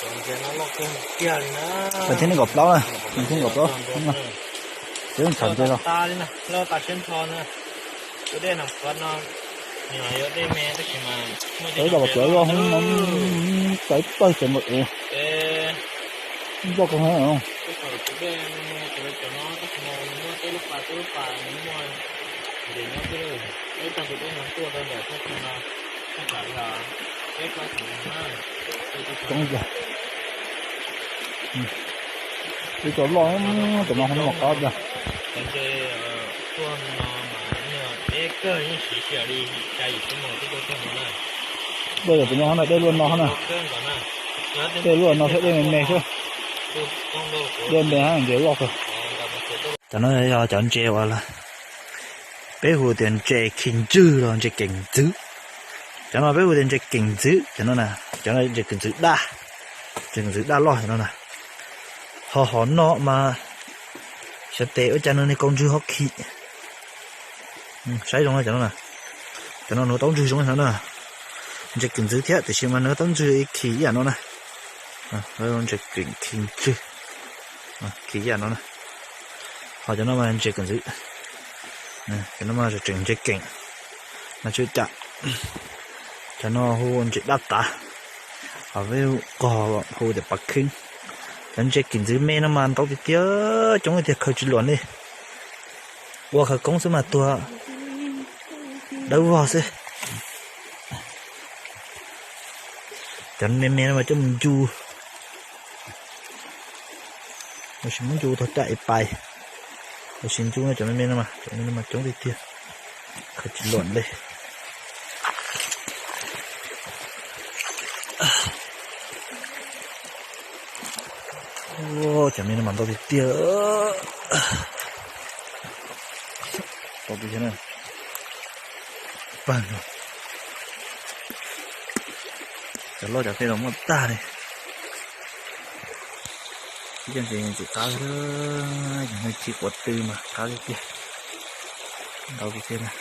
Cov ntses no loj kawg kiag li na. Tag thib nees nkaum plaub na, tag thib nees nkaum plaub. Peb mus tham ntses los. Loj tas siab nrho na. Tus dej no, nws yuav dej me tab sis mas muaj cov ntses loj, tawv pawg cov npam ev. Loj kawg heev. Tus dej me me, cov no tab sis mas nws muaj tej lub pas tej lub pas, nws muaj ntses nyob xwb. Peb tag tus dej no tuaj rau ntawm thaj chaw no, thaj tsam yog peb plaub xyoo na. Coob yog. Ib co loj, cov no ho muaj qab dag. Cov ntses tuaj no mas yog deb kawg, yeej siv tsis li xya yim xuab moos twb tuaj txog no na. Dej yog tus no na, dej luaj no na. Dej luaj no thiab dej me me xwb. Dej me hab ntses loj kawg. Cov no yog cov ntses uas peb hu tias ntses khi ntswg los ntses keem ntxwv. Cov no peb hu tias ntses keem ntxwv, cov no na, cov no ntses keem ntxwv daj, ntses keem ntxwv daj loj cov no na. Ho hov no mas xyov tes ua cas nws niag kaus ntswg ho khi. Saib zoo cov no na, cov no nws taub ntswg zoo no na. Ntses keem ntxwv thiab tiam sis mas nws taub ntswg khi ib yam no na. Ntses keem khi ntswg, khi ib yam no na. Ho cov no mas ntses keem ntxwv, cov no mas tseem ntses keem no tsis ua cas. Cov no hu ntses daj tav, ho peb qog hu tias pas kheeb. Cov ntses keem ntxwv me no mas ntau tiag tiag, coob tiag khaws tsis luam li. Ua khawv koob xwb mas tuag dawb vog xwb. Cov me me no mas coj mus ncu, tab sis muab ncu tau caj es pais, tab sis ncu no cov me me no mas, cov me no mas coob tiag tiag, khaws tsis luam li. Cov me no mas ntau tiag tiag. Tau tiag tiag na. Pag no, cov loj cov pej los muaj tag li. Ib co ntses txim qab, yog tsis quav tw mas qab tiag tiag. Ntau tiag tiag na.